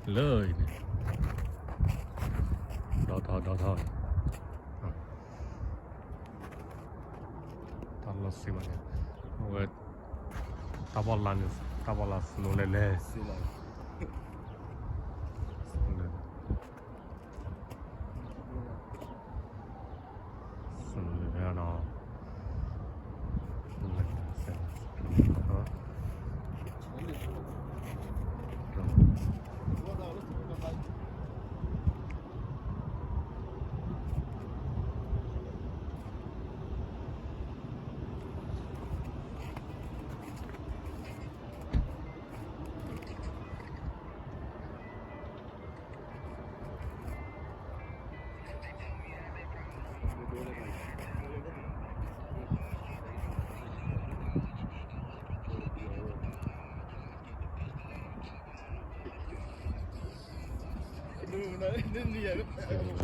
လၢအံၤန့ၣ်, ဒီထီၣ် ဒီထီၣ်, တၢ်လီၢ်စံးဘၣ်န့ၣ်, အဝဲ, တၢ်ဘီၣ်လးန့ၣ် တၢ်ဘီၣ်လး slow လဲၣ်လဲၣ်, slow လဲၣ်လဲၣ်.